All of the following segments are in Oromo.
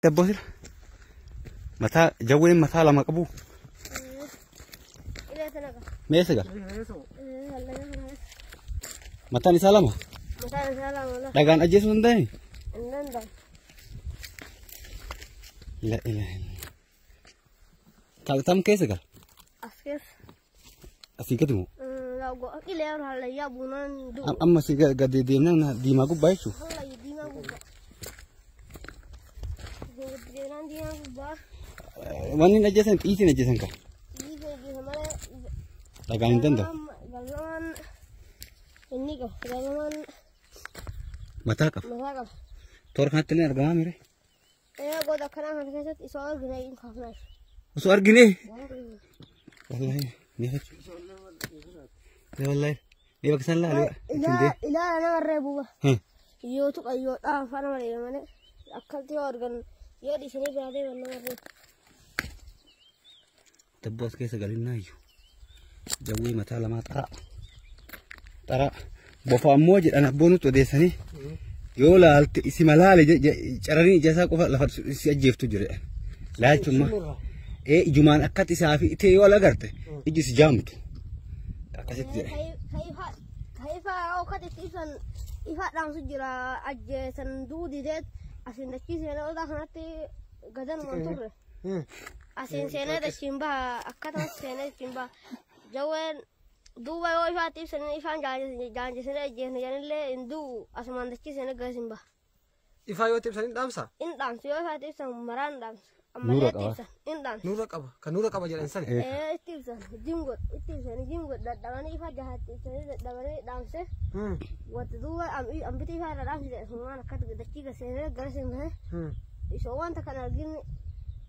Dabboo sila. Mataa jawween mataa lama qabu. Qilee sana qaba. Meessa gala? Mataan isaa lama. Mataan isaa lama la. Dhagaan ajjeesuu danda'ani? Hin danda'amu. La ilaha illallah. Tam keessa gala? As keessa. Asii gadi moo? Qilee hallayyaa buunaan du'u. Amma asii gadi deemnaan diimaa gubbaa jechuudha. Hallayya diimaa gubbaa. Deemnaan diimaa gubbaa. Wanni hin ajjeesan xiitiin ajjeesan kan. Dhiiga ajjeesa malee. Dhagaan hin danda'u. Galmaan inni qaba. Galmaan Mataa qaba. mataa qaba. Toora kanatti illee argamaa mire. Ee goda akkanaa kana keessatti isoo argina hin kaafnaa. Osoo arginee. Wallahi ni fachu. Wallahi ni bakka san laalu. Ilaala namarree buuba. Yoo tuqa yoo dhaanfaa nama dheera malee akkatti yoo argan yoo dhiisanii biraa deeman namarree. Dabboo as keessa galinnaayyuu. Jawwee mataa lamaa xaraa. Xaraa. Bofa ammoo jedhan abboon nutti odeessanii yoo laalte isi malaale carariin ija isaa qofa lafa si ajjeeftu jira. Laalchummaa. Ee ijumaan akkatti isaa fi itee yoo agarte iji si jaamtu. Akkasitti jedhe. Kaifa okkati itti ibsan ifa dhaamsu jira ajjeesan du'uu dideet asiin dachii seenee odaa kanatti gadanuma turre. Asiin seenee dachiin baha akkasumas seenee dachiin baha. Jawween duuba yoo ifaatti ibsan ifaan jaanjesanii ajjeesne jedhanillee hin du'u asumaan dachii seenee garas hin baha. Ifaa yoo itti ibsan hin dhaamsa? In dhaamsu yoo ifaatti ibsan maraan hin dhaamsu. Nuura Ammallee itti qaba. ibsan in dhaamsu. Nurra qaba. Kan nurra qaba jedhan sani. Ee itti ibsan jimgodh itti ibsan jimgodh dadhabanii ifa jahaatti ibsanii dadhabanii dhaamse. Wanta duuba ambiti ifaa irra dhaamsite asumaan akkatti dachii gaseenee gara seen gahe isoo wanta kana argin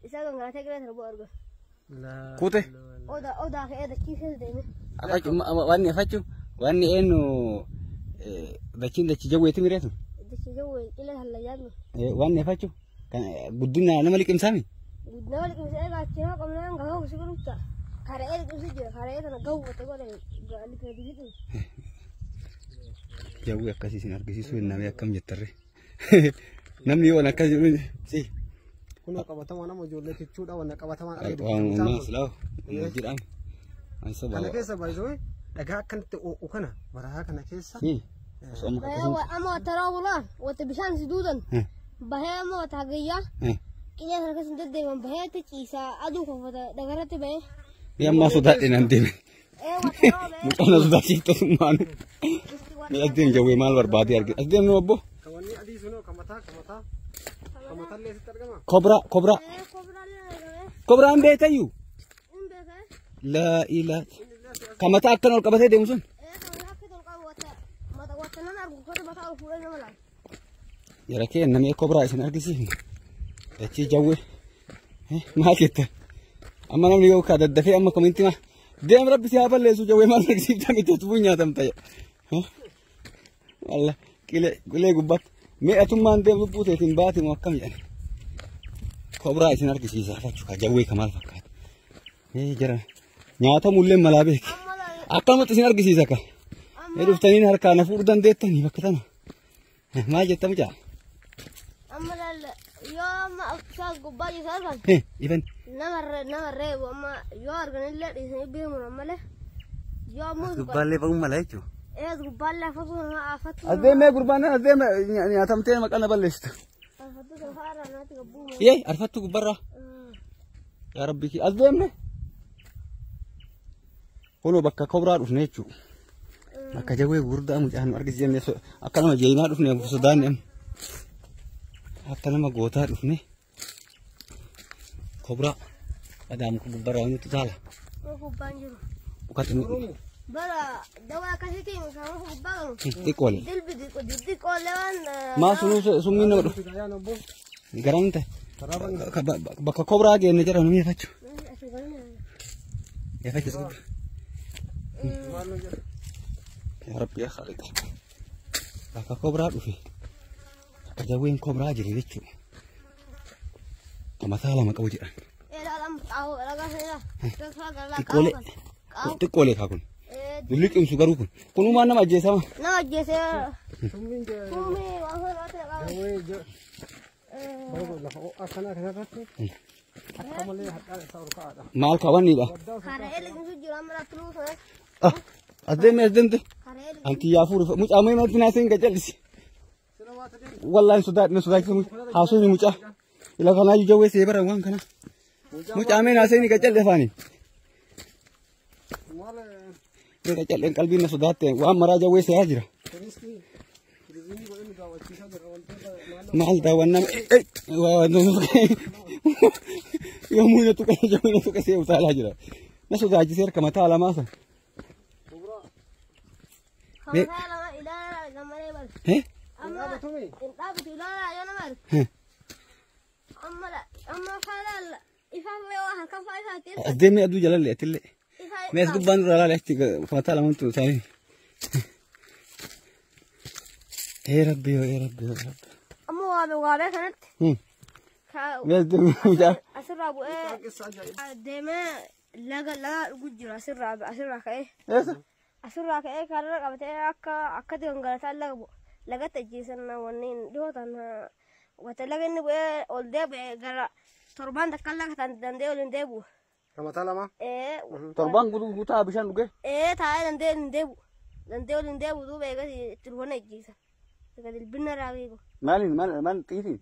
isaa gangalatee gara sarbuu argan. Kute. Odaa odaa ka'ee dachii keessa deeme. Afachu wanni afachu wanni eenyu dachiin dachii jawweeti mireetu. Dachii jawwee qilee hallayyaa Wanni afachu kan guddina nama liqimsaami. Nama liqimsee gaachinaa qabnaan gahaa si godhutta. Kara'ee liqimsi jira kara'ee kana gahu wata godhe liqimsi. Jawwee akkasii isin argisiisuu hin namee akkam jettarre. Namni yoo akkas jedhu si. Kunoo qabatamaa nama ijoollee kichuudha wanna qabatamaan arginu. Waan uumaa silaa jedhame. Ani Kana soba. keessa baay'isoo dhagaa akkanatti oo'u kana barahaa kana keessa. Si. Osoo amma akkasii. Amma wata roobulaan wata bishaan si duudan bahee amma wata hagayyaa qilee sana keessa hin deddeeman bahee itti ciisaa aduu koffata dhagarratti bahee. Ni ammaa sodaadhe naan deeme. Ee wata roobee. Mucaan na sodaachifte summaanu. Ni as deem jawwee maal barbaadee argine. As deemnu obbo. Kan wanni adii sunoo kan mataa kan mataa kan mataallee sitti argama. Kobraa kobraa. Ee kobraalee argame. Kobraan beekayyuu. Hin beekee. Laa ilaa. Kan mataa akkan ol qabatee deemu sun. Ee kan akka tol qabu wata mata wata nan argu uffata mataa ol fuudhee nama laala. Jara kee namni kobraa isin argisiifne. Dachii jawwee. Maal jetta? Amma namni yoo kaa daddafee amma kominti ma. Deem rabbi si haa balleessu jawwee maal argisiifta miti tubuu nyaatamta jedha. Walla qilee qilee gubbaatti. Mee atummaan deem lubbuu teetiin baate moo akkam jedhan. Kobraa isin argisiisa jechuudha jawwee ka maal fakkaata. Mee jara nyaatamullee malaa beeki. Amma laala Akkanumatti isin argisiisa ka. Mee dhuftaniin harkaa na fuudhuu dandeettanii bakka tana. Maal jetta mucaa? amma laala yoo amma isaa gubbaa jiru argan Ifan. nama reebu amma yoo arganillee dhiisanii beemuun ammallee yoo ammoo Gubbaallee ba'uun mala jechuudha. ee gubbaallee afatu afatu As deemee gurbaan as deeme nyaatamtee maqaa na balleessitu. afatu safaara naatti gabbuu Yee arfattu gubbarraa. Yaa rabbi kee as deemne. Kunoo bakka kobraa dhufne jechuudha. Bakka jawwee gurguddaa mucaan nu argisiis jennee akka nama jeenaa dhufne sodaanne amma. Akka nama gootaa dhufne. Kobraa. Adaamu gubbarraa nutti taala. Gubbaan jiru. Ukkatti Bara dawaa akkasiitiin kan gubbaa galu. xiqqoolee. Dilbi xixiqqoollee waan. Maa sunuu summiin nama dhufu. Ayaan obbo. Garam ta'e. Bakka kobraa geenne jedhamu ni efachu. Efachu gubba. Yaa Rabbi yaa Khaaliq. Bakka kobraa dhufe. Bakka jawween kobraa jiru jechuudha. Mataa lama qabu jedhan. Xiqqoolee. Xiqqoolee kaa kun. Dulli qimsu garuu kun. Kunumaan nama ajjeesama. Nama ajjeesee Summiin summii waan sana jawwee Bara lafa ho'aa kana kanarratti akka malee hadhaan isaa ol ka'aadha. Maal kaawwanniidha? Waddaa osoo Kara'ee liqimsu jira amma laattuu sana. Ah, as deemi as deemte. Kara'ee liqimsu. Anti yaafuu mucaa mee maalti naaseen gajjalisi. sila waa ta'e Wallaahi sodaadhe na sodaachisa haasofni mucaa. Ila kanaayyuu jawwee see bara waan kana. Mucaa mee naaseen gajjalle afaani. maal Mee gajjalleen qalbiin na sodaatte waan maraa jawwee seeyaa jira. turistii turizimii godhee nu daawwachiisaa jira wantoota naannoo Maal daawwannaa yommuu na tuqe jawwee na tuqe see utaalaa jira. Na sodaachisee harka mataa lamaa sana. bu'uura Kamataa lama ilaalaa argan malee bara. Eh? Amma dhaabatumi. hin dhaabatu ilaalaa yoo nama arge. Amma amma faana ifaan yoo halkan fa'aa ifaatti As deemee aduu jalalle atillee. ifaa Mee as gubbaan dura laale achi mataa lamaan utaalee. Ee rabbi yoo ee rabbi yoo rabbi. Amma waabee waabee kanatti Mee as deemee mucaa. asirraa bu'ee Qissa ajaa'iba. deemee laga laga dhugu jira asirraa asirraa ka'ee Eessa? asirraa ka'ee karra qabatee akka akkatti gangalataa laga bu'a lagatti ajjeesan wanneen dhihootan wata laga inni bu'ee ol deebi'e gara torbaan takka laga tan danda'ee ol hin deebi'u. Kamataa lama. Ee Torbaan guutaa bishaan dhugee. ee taa'ee danda'ee ol hin deebi'u danda'ee ol hin deebi'u duuba eegas itti dhufan ajjeesan. Egaa dilbinna irraa beeku. Maaliin maal maal xiitiin?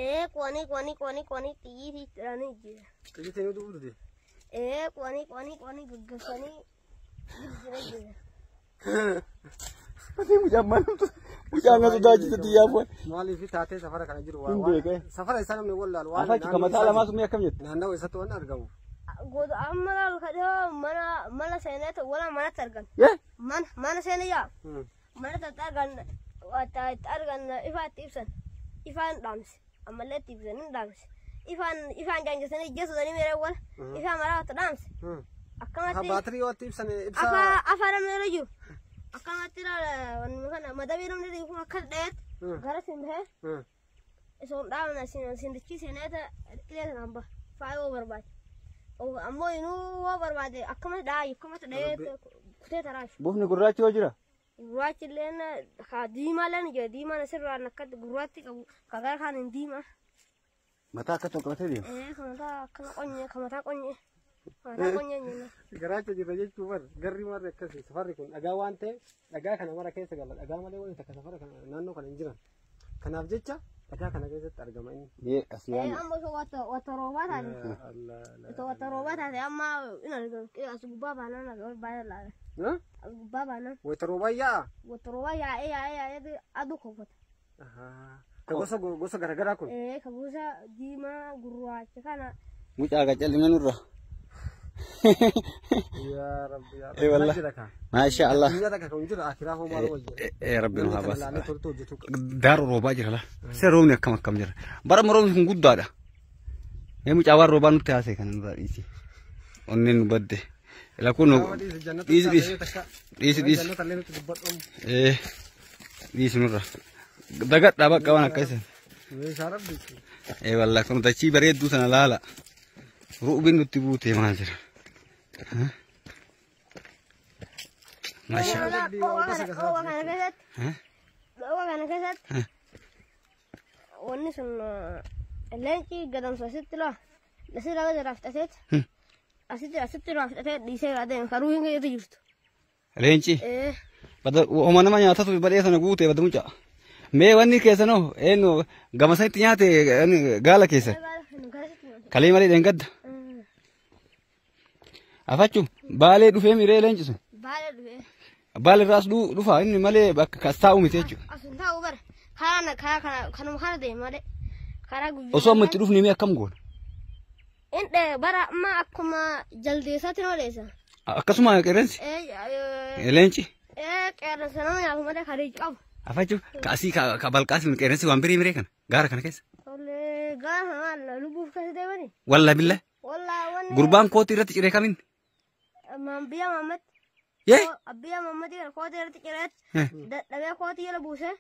Ee qo'anii qo'anii qo'anii qo'anii xiyyiitii itti dhahanii ajjeesan. Xiyyitiin yoo du'u dide. Ee qo'anii qo'anii qo'anii gaggeessanii girgiree ajjeesan. Ati mucaan maal mucaan na sodaachise xiyyaafuu. Maaliif taatee safara kana jiru Hin waan beekee. safara isaa namni wallaalu waan Afachi kamataa lamaa sumii akkam jette? naannoo isatti waan argamu. Goda amma laalu kadhoo mana mana seenee wala manatti argan. Yee? Mana mana seenee yaa mana itti argan itti argan ifaa itti ibsan ifaan dhaamse ammallee itti ibsan hin dhaamse ifaan ifaan jaanjesanii ijjeessuudhanii meeree wala ifaa maraa itti dhaamse akkamatti Baatirii yoo itti ibsan ibsaa afaa afaa namni irra jiru akkamatti ilaala wanni kana madabii namni irra jiru kun akkas dhayeet gara siin bahee osoo hin dhaabne siin dachii seenee qilee sanaan baha faayoo yoo barbaade. Ammoo inuu yoo barbaade akkamatti dhaayu akkamatti dhahee kutee taraayu. Bufni gurraachi yoo jira? Gurraachi illeen ka diimaa illeen jira diimaan asirraan akkatti gurraatti qabu ka gara kaan hin diimaa. Mataa akka qabatee deema. Ee ka mataa akkana qonyee ka mataa qonyee ka mataa qonyee jenna. Garaacha jira jechuun bar garri marri akkasii safarri kun dhagaa waan ta'eef dhagaa kana mara keessa gala dhagaa malee wanti takka safara kana naannoo kana hin jiran. Kanaaf jecha dhagaa kana keessatti argama inni. Mee as Ee yaani. amma osoo wata roobaa taate osoo wata roobaa taate amma in argamu as gubbaa baanaan ol baay'ee laala. As gubbaa baanaan Wayita roobaa yaa'a. wata roobaa yaa'ee yaa'ee yaa'ee aduu koffata. Ka gosa gosa garaagaraa kun. Ee ka gosa diimaa gurraacha kana Mucaa qacalli nurra. Yaa Rabbi yaa Ee wallah. Jira ka. Maasha Allah. Addunyaa takka kan jiru akiraa hoo maal wayya. Ee rabbi nu haa Namni kana laalee baasu. toltu hojjetu. Daaru roobaa jira la. Se roobni akkam akkam jira. Bara roobni kun guddaadha. Mee mucaa waan roobaa nutti haasee kana nurraa dhiisi. Onneen nu badde. Ila kun dhiisi dhiisi. Dhiisi dhiisi. Jannata illee nutti dubbadhu. Ee dhiisi nurra. Dagadhaa bakka waan akka isa. Meeshaa Rabbi. Ee wallah kun dachii bareedduu sana laala. Ru'ubiin nutti buutee maal jira. Maasha Allah. Dhoowwa kana keessatti dhoowwa kana keessatti wanni sun leenci gadamsu asitti laa asirraa gadi raafxateet asitti asitti raafxatee dhiisee adeeme karuu hin irra jirtu. Leenci. Ee Bada homa nama nyaatatu badhee sana guutee bada mucaa. Mee wanni keessanoo eenyu gama sanitti nyaate gaala keessa. Kalee malee dheengadda. Afachu baalee dhufee miree leenci sun. Baalee dhufee. Baala irraas dhufa inni malee bakka kas taa'u miti jechuudha. Asun taa'u bara karaa karaa kana kanuma kana deema malee karaa guyyaa. Osoo amma itti dhufne mee akkam goona? Inni bara amma akkuma jaldeessaatti nama dheessa. Akkasuma qeerransi? Ee Leenci? ee qeerransa nama nyaatu malee karii qabu. Afachu ka asii ka balqaas qeerransi waan birii miree kana gaara kana keessa. Tole gaara maal lubbuuf keessa deemani. Walla billa. Wallaa wanni. Gurbaan kootii irratti ciree kamin? Biyya Mahammad. Yee? Biyya Mahammad kootii irratti cireetti dadhabee kootii jala buusee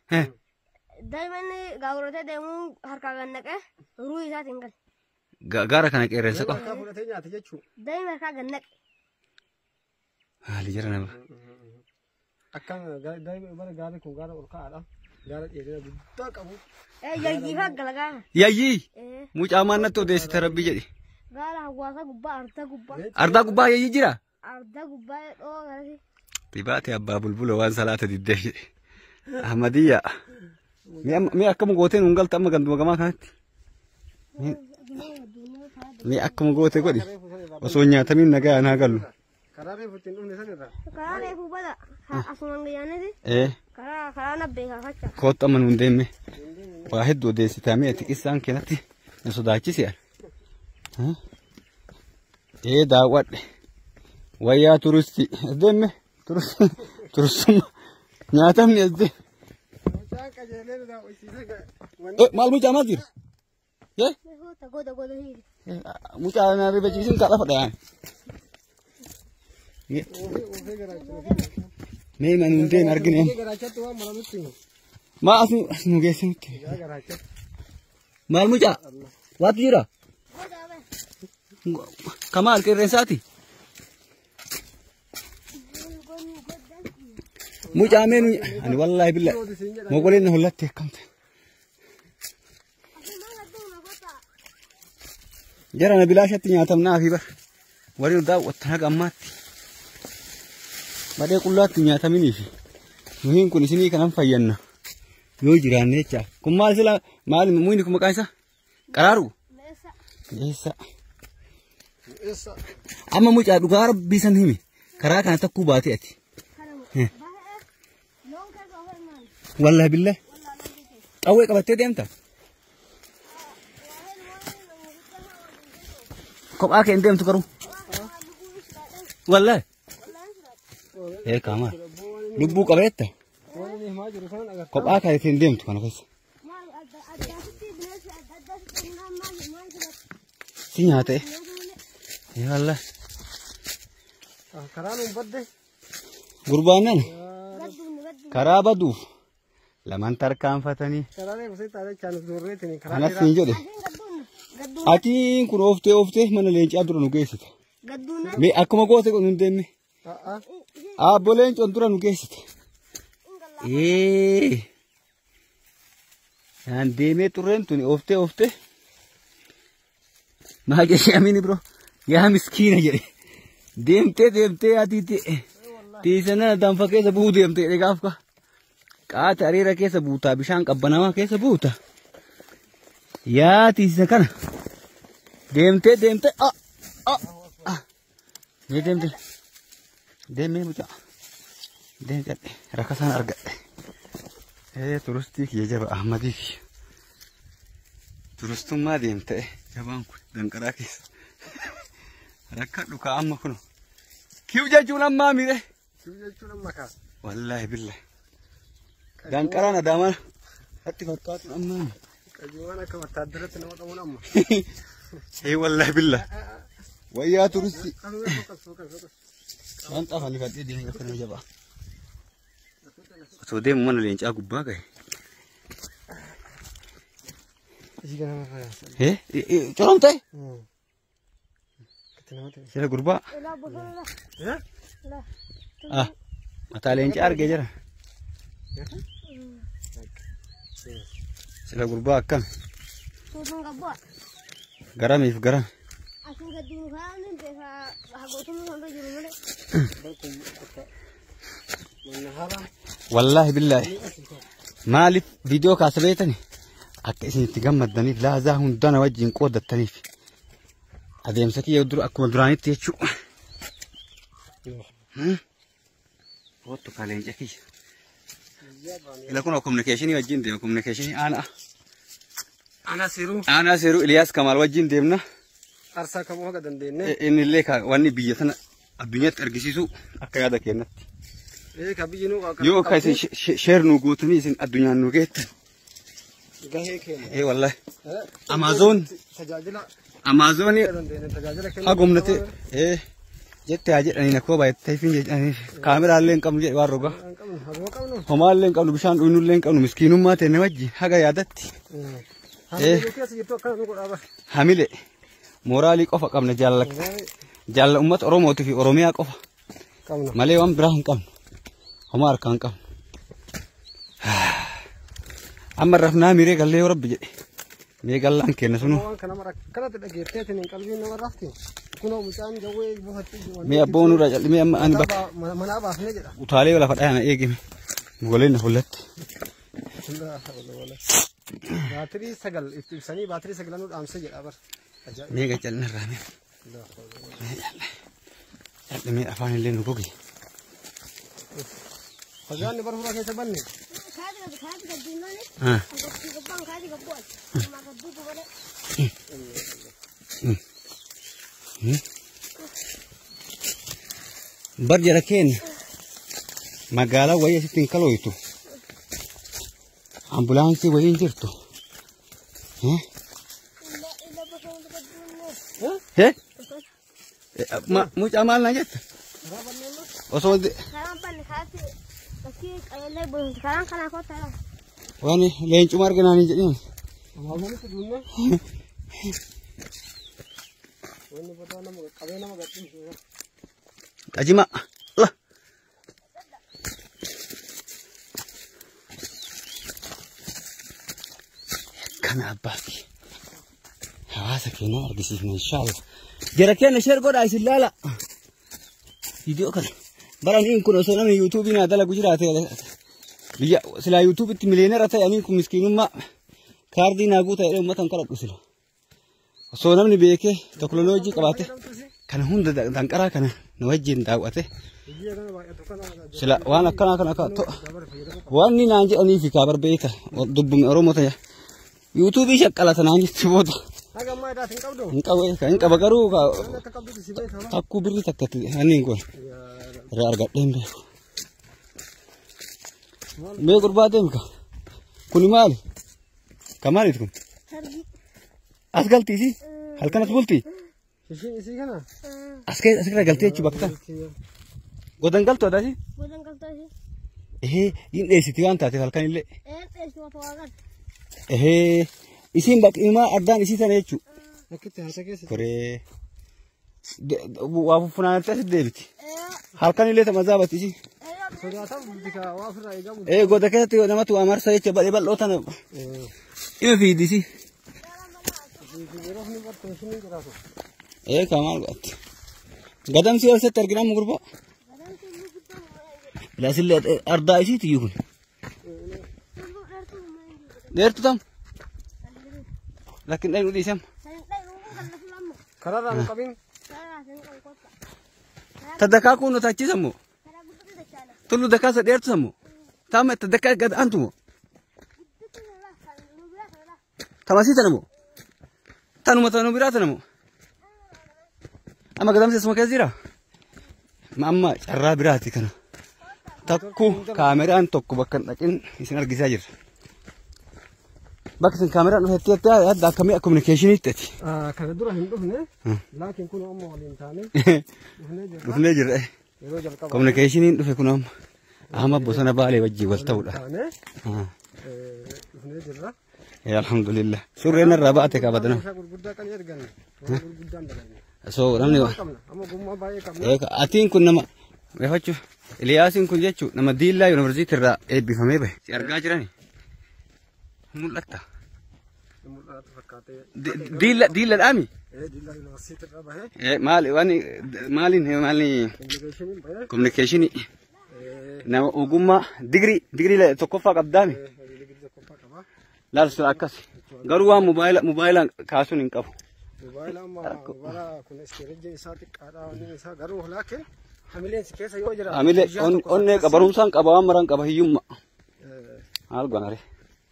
daa'ima inni gaagurotee deemuu harkaa gad naqee ruu isaatiin gale. Gaara kana qeerransa qofa. Harkaa fudhatee nyaate jechuudha. Daa'ima harkaa gad naqe. Haali jira nama. Akka daa'ima bara gaarri kun gaara ol ka'aadha. Gaara dheerina guddaa qabu. Yayyii faa galagaana. Yayyii mucaa maannatti odeessite rabbi jedhi. Gaara hawaasa gubbaa arda gubbaa. Ardaa gubbaa yayyii jira. Arda gubbaa dhoo garasi. Dhibaate abbaa bulbula waan salaata diddeef jedhe. Ahmadiyyaa. Mee akkam gootee nuun galta amma ganduma gamaa kanatti. Mee akkam goote godhi. Osoo hin nyaatamiin nagaa naa gallu. Karaa reefu ittiin dhufne sanirra. Karaa reefu bada asumaan gayyaaniti. Karaa karaa nabbee kaafacha. Kootu amma nuun deemme. Waa hedduu odeessitaa mee ati qissaan keenatti na sodaachise. Ee daawwadhe. Wayyaa turistii. As deemme. Turistummaa. Nyaatamni as deeme. Mucaan qajeelee nu daawwachiisee Maal mucaa maal jira? Goda goda hiiri. Mucaa na rifachiisin kaa lafa dhayaan. Uufee garaachaa. Mee manuun deeme argine. Uufee garaachatti waan maramutti himu. Maa as nu geessinutti. Yaa garaachatti. Maal mucaa? Waatu jira? Goda bee. Kamaal qirreensaati? Mucaa mee nu ani wallaahi billahi mogoleen na hollatte akkamte. Jara na bilaashatti nyaatamnaa fi bar warri nu daawwattan haga ammaatti. Badhee qullaatti nyaataminiifi nuhiin kun isinii kanan fayyanna yoo jiraanne jecha. Kun maal sila maal muyni kun maqaan isaa? Qaraaru? Meessa. Eessa? Eessa? Amma mucaa dhugaa rabbii san himi. Karaa kana takkuu baate ati. Kana baay'ee loon keessa of hirmaan. Wallaahi billahi. Qawwee qabattee deemta? Kophaa kee hin deemtu garuu. Wallaahi. Ee kaama. Lubbuu qabeetta? Waan inni himaa jiru kanan agarta. Kophaa kee hin deemtu kana keessa. Maal adda addaasitti bineensi adda addaasitti humnaan maal maal filatu. Si nyaata. Ee wallaahi. Karaa nuun badde. Gurbaanan Gadduun gadduun. karaa baduuf lamaan tarkaanfatanii Karaa reefu sitti aadachaa nuuf doorreetiin karaa kanas siin jedhe. Asiin gadduun gadduun Atiin kun ooftee ooftee mana leencaa dura nu geessite. gadduun Mee akkuma goote nu hin deemne. Aabbo leencoon dura nu geessite. Ee. Naan deemee xurreen tuni ooftee ooftee. Maal jedhe Amiin bro? Yaa miskiina jedhe. Deemtee deemtee ati tiisana danfa keessa bu'uu deemtee jedhe gaafka. Qaata hariira keessa buutaa bishaan qabbanamaa keessa buuta. Yaa tiisa kana. Deemtee deemtee ah ah ah. Mee deemtee. Deemee mucaa. Deem cadhe rakkasaan argadhe. Ee turistii kiyya jaba Ahmadii kiyya. Turistummaa deemtee jabaan kun danqaraa keessa. Rakkadhu kaa amma kuno. Kiw jechuun ammaa miire. Kiw jechuun amma kaa. Wallaahi billahi. Danqaraan adaamaa natti fakkaatu ammaa mi. Qajeelaan akka wattaaddaratti nama qabuun amma. Ee wallaahi billahi. Wayyaa turistii. Qabsoo qabsoo qabsoo. Waan xaafanii fadhee deemee akka nama jabaa. Osoo deemu mana leencaa gubbaa gahe. Ishii kana fayyasa. Ee coromtee? Itti nama ta'e. Jira gurbaa. Ilaa bosona la. La. Ah mataa leencaa argee jira. Sila gurbaa akkam Tuutuun qabbaa. garamiif garam. Asiin gadduun karaa ni beekaa hagootummaa kan jiru malee. Wallaahi billaahi. Maaliif viidiyoo kaasa beektani? Akka isin itti gammaddaniif laazaa hundana wajjin qoodattaniif. Adeemsa kiyya dura akkuma duraanitti jechuudha. Kootu kaa leenca kiyya. Ila kun kominikeeshinii wajjin deema kominikeeshinii aanaa. Ana seeruu. Aanaa seeruu Iliyaas Kamaal wajjin deemna. Aarsaa kamuu haga dandeenye. Inni illee wanni biyya tana addunyaatti argisiisu akka yaada keenyatti. Ee ka biyyi nuu Yoo akka isin sheer nu gootanii isin addunyaan nu geettan. Gahee keenya. Ee wallahi. Amazoon. Tajaajila Amazoonii dandeenye tajaajila kennu. hagumnate ee jette haa jedhanii na koo baay'atee fi jedhanii kaameraallee hin qabnu jedhe waan rogaa. Hin qabnu haguma qabnu. Homaallee hin qabnu bishaan dhugnullee hin qabnu miskiinummaa teenne wajji haga yaadatti. Hamile keessa jirtu akkana nu godhaa bara. Hamile mooraalii qofa qabna jaalala jaalala uummata Oromootii fi Oromiyaa qofa Qabna. malee waan biraa hin qabnu. Homaa harkaa hin qabnu. Amma rafnaa miree gallee yoo rabbi jedhe. Mee gallaan kenna sunu. Waan kana mara akkanatti dhageetteetiin hin qalbiin nama rafti. Kunoo mucaan jawwee bufatti. Mee abboon nurraa calli mee amma ani bakka Manaa baafnee jedha. utaalee lafa dhayana eegime. Goleen na fullatti. Baatirii 9 itti ibsanii baatirii 9 dhaamsee jedha bar. Ajaa'iba. Mee gacalli irraa mee. Mee calli. Calli mee afaan illee nu goge. Fagaanni bar fuula keessa banne. Kaati gad kaati gad diinnooni. Ah. Gabbaan kaati gabbu'an. Amma gabbuutu godhe. Bar jara keenya magaalaa wayii asitti hin kalooytu. Ambulaansii wayii hin jirtu. Illa illa bosona gad diinne. Hee? Mucaa maal naa jetta? Karaa banneen ma? Osoo Karaan banne kaati bakki qajeelee bosona karaan kanaa kottaa. Waan leencuma arginaan hin jedhin. Maamalitti duunne. Wanni badaa nama qabee nama gadhiisu. Qajima. La. Kana abbaati. Hawaasa keenya argisiifna inshallah. Jara keenya share godhaa isin laala. Viidiyoo kana. Bara aniin kun osoo namni yuutuubii naa dalagu jiraate biyya silaa yuutuubitti miliyeenara ta'e aniin kun miskiinummaa kaardii naa guuta jedhee uummata hin kadhadhu sila. Osoo namni beekee teknooloojii qabaate kana hunda danqaraa kana nu wajjin daawwate Biyya kana baay'atu kana. sila waan akkanaa kana akka Dabar fayyadamu qaba. Wanni naan jedhanii fi kaabar beeka dubbumi Oromoo ta'e yuutuubii shaqqalata naan jetti booda Haga ammaa idaas hin qabdu. hin qabu hin qaba garuu Waan akka qabdutti si beeka. takkuu birrii takkatti hanniin kun irraa argadheen beeku. Mee gurbaa deemi ka kuni maali? Ka maaliiti kun? Sargi. As galti isii? Halkan as bulti? Ishiin isii kana. As keessa asirra galtee jechuu bakka tana. Godan galtu adaasi? Godan galtoo ishee. Ehee hin dheessiti waan taateef halkan illee. Een dheessitu waagan. Ehee isiin bakka himaa addaan isii tana jechuu. Akkitti haasa keessa. Koree waa funaanattee asitti deebiti. Halkan illee tama zaabatti isii. Sodaataa bulti ka waa ofirraa eegamu. Ee goda keessatti namatu waa marsa jecha badhee bal'oo tana ima fiidi isii. Yeroo inni bartu ishiin hin jiraatu. Ee ka maal godhatti. Gadamsi eessatti argina amma gurbaa? Bilaasillee ardaa isiiti iyyuu kun. Dheertu tam. Lakkin dhaynu dhiisam. Karaarraa nu qabin. Taddakaa kun nu taachisammoo. Tullu dakaa isa dheertu sammoo. Taama taddakaa gad aantu moo. Tamasii tana moo. Tanuma tanu biraa tana moo. Amma gadamsi asuma keessa jira. Amma carraa biraati kana. Takku kaameraan tokko bakka hin dhaqin isin argisaa jirra. Bakka isin kaameraan dhufetti adda akkamii communication'itti ati. Kana dura hin dhufne. Laakiin kun amma waliin taane dhufnee jirra. Dhufnee jirra. Yeroo jalqaba. Communication'iin dhufe kun amma amma bosona Baalee wajjin wal ta'uudha. Taane dhufnee jirra. Alhamdulillah. Surreen irraa ba'ate qabadana. Meeshaa gurguddaa kan erganne. Waan gurguddaan dalanne. So namni Qabna. Amma gommaa baay'ee qabna. Atiin kun nama meefachuu Iliyaasiin kun jechuun nama Diillaa Yuunivarsiitii irraa eebbifamee bahe. Si argaa jirani? Mul'atta. Mul'atu fakkaatee. Diilla Diilla dhaami? Diillaa Yuunivarsiitii irraa bahee. Maali waan maaliin maali Communication'iin bahee. communicationii nama ogummaa digirii tokkoffaa qabdaami? Digirii tokkoffaa qaba. Laal sura akkas. Garuu waan mobaayila moobaayilaan kaasuun hin qabu. Mobaayila amma mobaayila kun isteerejjiin isaa xiqqaadha wanni isaa garuu laakiin hamileen si keessa yoo jiraate. Hamilee guyyaa tokko onnee qaba barumsaan qaba waan maraan qaba hiyyummaa. Maal goona ree?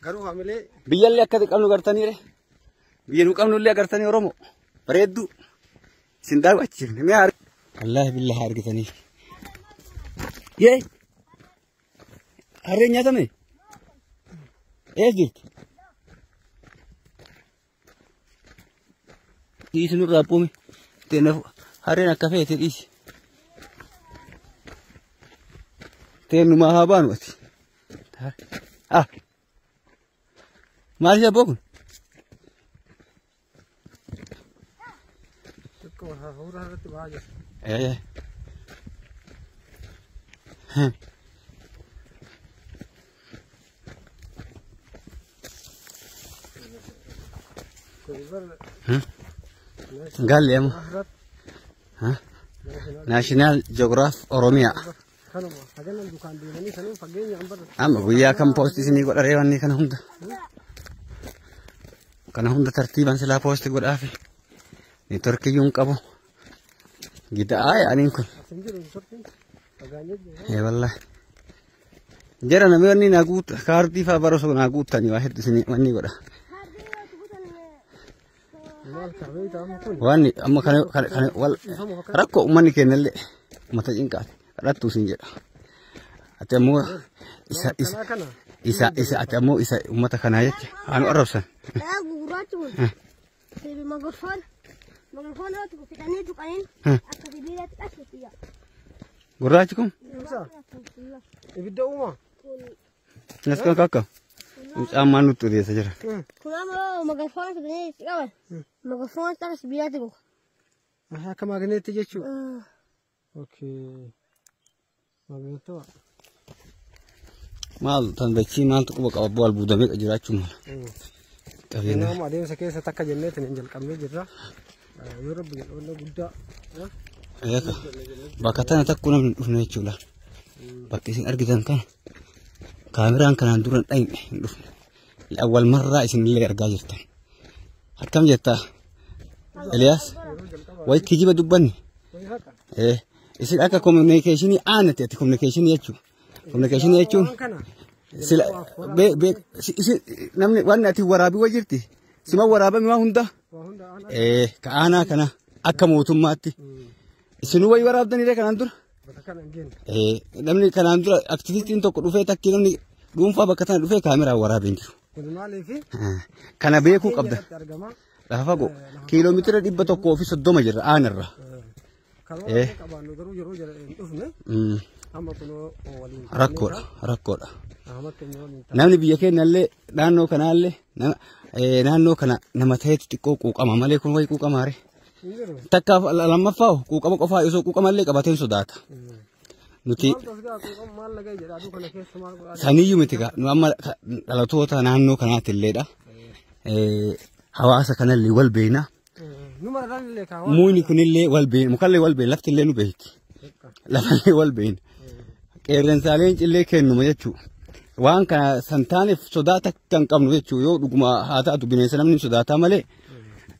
Garuu hamilee Biyyallee akkati qabnu gartanii ree? Biyya nu qabnullee agartanii Oromoo. Bareedduu. Isin daawwachiifne mee haa Wallaahi billahi argitanii. Yee! Harreen nyaatame? Ees jirti? Dhiisi nurraa buume. Harreen akka feete dhiisi. Teenumaa haa baanu ati. Ah! Maal ishee abboo kun? Xiqqoo hafuura irratti bahaa jira. Ee. Galli amma. National Geographic Oromiyaa. Amma guyyaa kan post isinii godha wanni kana hunda. Kana hunda tartiibaan silaa post godhaafi. Network iyyuu hin qabu. Gida'aa yaaniin kun. Ee wallahi. Jara namni wanni naa guutta kaardii fa'aa bara osoo naa guuttanii waa hedduu isinii wanni godha. Wanni amma kana kana wal rakkoo uummanni keenya illee uummata cinqaati kadhattuu isin jedha. Ati ammoo isa isa isa isa ati ammoo isa uummata kanaa jecha haa nu arrabsan. Dhagaa gurraachi kun sibi magorfoon magorfoon yoo tuqu fidanii tuqaniin akka sibiilatti dhashetti yaa. Gurraachi kun? Ibidda uumaa? Nas kan kakka. Mucaan maal nutti odeessa jira? Kun amma magorfoon fidanii itti qaban magorfoon akka sibiilatti goga. Akka maagneetti jechuudha. Okay. Maagneetoo. Maal tan dachii maaltu quba qaba abboo albuuda meeqa jiraachuu mala. Qabeenya. Nama adeemsa keessa takka jenneetiin hin jalqabnee jirra. Yoo rabbi jedhu wanna guddaa. Eeka. Bakka tana takku namni hin dhufne jechuudha. Bakki isin argitan kana kaameraan kanaan dura hin dhayne hin dhufne. Awwal marraa isin illee argaa jirtan. Akkam jettaa? Eliyaas? Wayi kijiba dubbanni? Isin akka communication aanati ati communication jechuudha. Communication jechuun sila be be isin namni wanni ati waraabii wa jirti. Sima waraabame waa hunda. Ka aanaa kana akka mootummaatti. Isinuu wayi waraabdanillee kanaan dura. Namni kanaan dura aktivistiin tokko dhufee takkii namni dhuunfaa bakka tana dhufee kaameraan waraabee hin jiru. Kana beekuu qabda. Lafa fagoo kiiloomeetira 130 jirra aanarra. Rakkoodha rakkoodha. Namni biyya keenya illee naannoo kanaallee naannoo kana nama ta'etu xiqqoo quuqama malee kun wayi quuqamaare. Takka lammaffaa quuqama qofaa osoo quuqama illee qabateen sodaata. Nuti saniyyuu miti nu amma dhalatoota naannoo kanaatti illeedha. Hawaasa kanallee wal beekna. Mukni kunillee wal beekna mukallee wal beekna lafti illee nu beekti. Lafallee wal beekna. Qeerrensaaleen cillee kennuma jechuudha. Waan kana san taaneef sodaata kan qabnu jechuudha yoo dhuguma haa taatu bineensa namni sodaataa malee.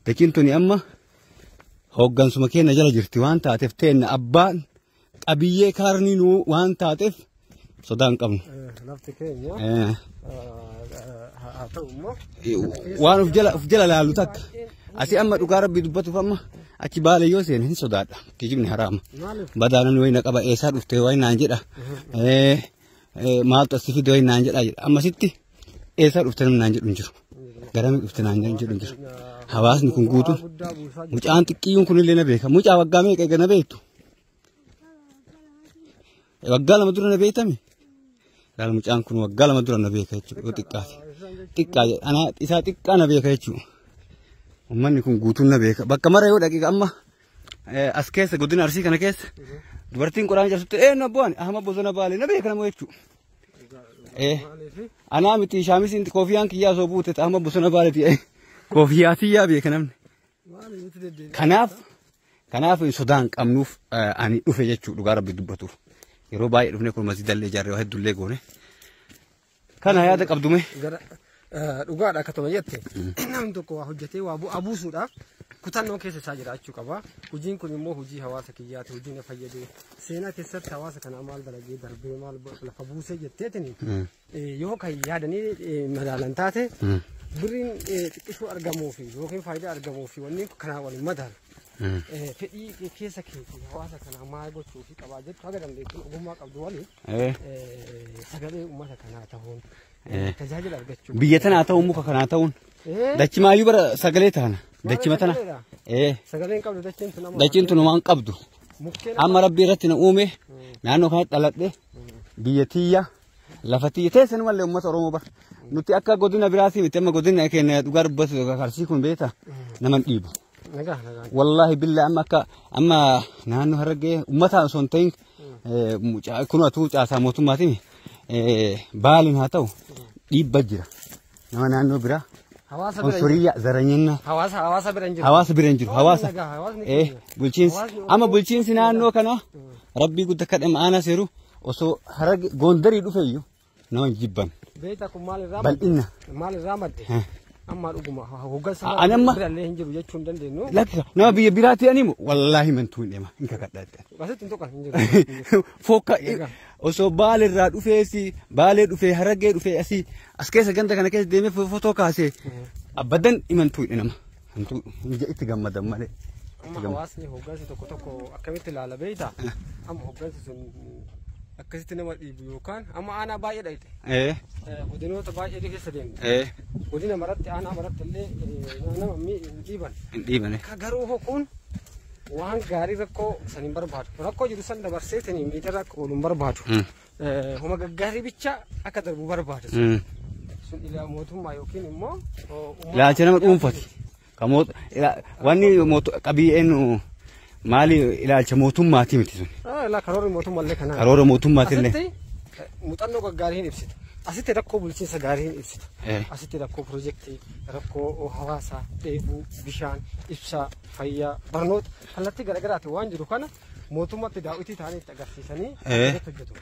Dachiin tuni amma hooggansuma keenya jala jirti waan taateef teenna abbaan qabiyyee kaarni nuu waan taateef sodaa hin qabnu. Lafti keenya haa ta'u immoo. Waan of jala laalu takka. Asii amma dhugaa rabbii dubbatuuf amma achi baale yoo seene hin sodaadha. Kijibni haraama. Badaanan wayina qaba eessaa dhuftee wayi naan jedha. Maaltu asii fide wayi naan jedha jedha. Ammasitti eessaa dhuftee namni naan jedhu hin jiru. Garamii dhufte naan jedhu hin jiru. Hawaasni kun guutuun mucaan xiqqiyuun kunillee na beeka. Mucaa waggaa meeqa eega na beektu? Waggaa 2 dura na beektami? Laal mucaan kun waggaa 2 dura na beeka jechuudha yoo xiqqaate. Xiqqaa anaa isaa xiqqaa na beeka jechuudha. Uummanni kun guutuun na beeka. Bakka mara yoo dhaqiqa amma as keessa godina Arsii kana keessa dubartiin qoraan cabsutti eenyu abbaan Ahmad Bosona Baalee na beeka nama jechuudha. Anaa miti shaamisiin koofiyaan kiyyaa osoo buute Ahmad Bosona Baaleeti koofiyyaa tiyyaa beeka namni. Kanaaf sodaa hin qabnuuf ani dhufe jechuudha dhugaa rabbi dubbatuuf. Yeroo baay'ee dhufne kun masjidallee ijaarree waa hedduullee goone. Kana yaada qabdume. Dhugaadha akkatuma jette namni tokko waa hojjetee waa bu'aa buusuudhaaf kutannoo keessa isaa jiraachuu qaba. Hojiin kun immoo hojii hawaasa kiyyaati hojii na fayyadu. Seenaa keessatti hawaasa kanaa maal dalagee darbee maal lafa buusee jetteetiin yoo kan yaadanii madaalan taate birriin xiqqishuu argamuu fi yookiin faayidaa argamuu fi wanni kanaa waliin madaalu. Fedhii keessa keetii hawaasa kanaa maal gochuu fi qabaa jettu haga dandeettuun ogummaa qabdu waliin sagalee uummata kanaa ta'uun tajaajila argachuu. Biyya tanaa ta'uun muka kanaa ta'uun dachimaayyuu bara sagalee taana dachima tana. Sagaleen qabdu dachiin tun amma. Dachiin tun waan qabdu. Amma rabbi irratti na uume naannoo kanatti dhaladhe biyya tiyya lafa tiyya teessan malee uummata Oromoo bara. Nuti akka godina biraatii miti amma godina keenya dhugaa dubbatu Arsii kun beektaa nama hin dhiibu. Wallaahi billaa amma akka amma naannoo Harargee uummata osoo hin ta'in kun atuu caasaa mootummaatiin baaliin haa ta'u dhiibba jira. Nama naannoo biraa Hawaasa bira hin jiru. Onsuriya zaranyinna. Hawaasa bira hin jiru. Hawaasa bira hin jiru. Hawaasni Hawaasa. nagaa, hawaasni keenya. Bulchiinsi Hawaasni amma Oromoo bulchiinsi naannoo kana rabbii guddaa kadhama aanaa seeru osoo hararge Gondarii dhufe iyyuu nama hin jibban. Beektaa kun maal irraa madde? Bal'inna. Maal irraa madde? Amma dhuguma hoggansa Ani amma- bira illee hin jiru jechuu hin dandeenyu. Lakkisa nama biyya biraatti ani wallaahi mantuu hin deema hin kakadha. Asitti hin tuqan hin jiru. Fokka Egaa. osoo baale irraa dhufeesi baalee dhufee harargee dhufee asii as keessa ganda kana keessa deemee footoo kaasee abbadan imantuu hidhe nama. Hantuu itti gammadan malee. Amma hawaasni hoggansi tokko tokko akkamitti ilaala beektaa? Amma hoggansi sun akkasitti nama dhiibu yookaan amma aanaa baay'ee dhayite. Godinoota baay'ee keessa deemte. Godina maratti aanaa maratti illee nama hin dhiiban. Hin dhiibane. Ka garuu hokuun waan gaarii rakkoo san hin barbaadu. Rakkoo jiru san dabarseetiin miidhaa akka oolu hin barbaadu. Homa gaggaarii bicha akka darbu barbaadu. Sun ilaa mootummaa yookiin immoo uummata- Ilaalcha nama dhuunfati. Ka wanni qabiyyeen maali ilaalcha mootummaati miti sun. Ilaa karoorri mootummaallee kanaa. Karoora mootummaatillee. Asitti muuxannoo gaggaarii hin ibsitu. Asitti rakkoo bulchiinsa gaarii hin ibsitu. Asitti rakkoo piroojeektii, rakkoo hawaasaa, dheebuu, bishaan, ibsaa, fayyaa, barnoota kallattii garaagaraatiin waan jiru kana mootummaatti daawwitii ta'anii itti agarsiisanii irratti hojjetu.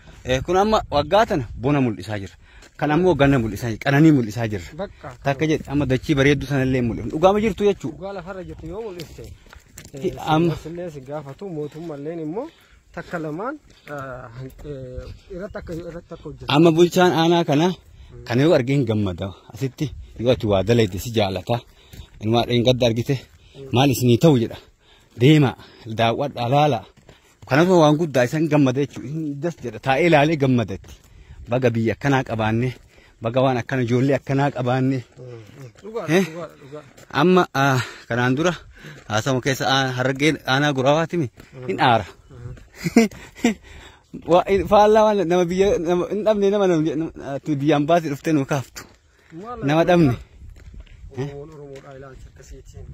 Kun amma waggaa tana bona mul'isaa jira. Kan ammoo ganna mul'isaa jira. Qananii mul'isaa jira. Bakka Takka jedhe amma dachii bareedduu sanallee mul'isu. Dhugaama jirtu jechuudha. Dhugaa lafarra jirtu yoo mul'ifte Amma- illee si gaafatu mootummaalleen immoo takka lamaan irratti akka hojjetu. Amma bulchaan aanaa kana kana yoo argee hin gammada. Asitti yoo ati waa dalayte si jaalata. Inumaa dheengadda argite maal isinii ta'u jedha. Deema daawwadha laala. Kanatu waan guddaa isan gammada jechuudha. Inni das jedha taa'ee ilaalee gammadatti. Baga biyya akkanaa qabaanne baga waan akkana ijoollee akkanaa qabaanne. Dhugaadha dhugaadha dhugaadha. Amma kanaan dura haasamu keessa harargeen aanaa guraawaatimi hin aara. Faallaa waan nama biyya nama hin dhabne nama biyyaan baasii dhuftee nu kaaftu. Nama dhabne. Oromoon Oromoodhaa ilaalcha akkasiitiin.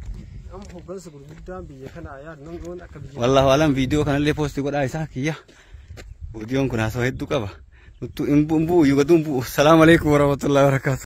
Amma hoggansa gurguddaan biyya kanaa yaadu namni waan akka biyya Wallahu alam viidiyoo kanallee poostii godhaa isaa kiyya. Viidiyoon kun haasawa hedduu qaba. Nuttu hin bu'u, hin bu'u, hin bu'u. Salaamu alaikum warahmatullahi wabarakatuh.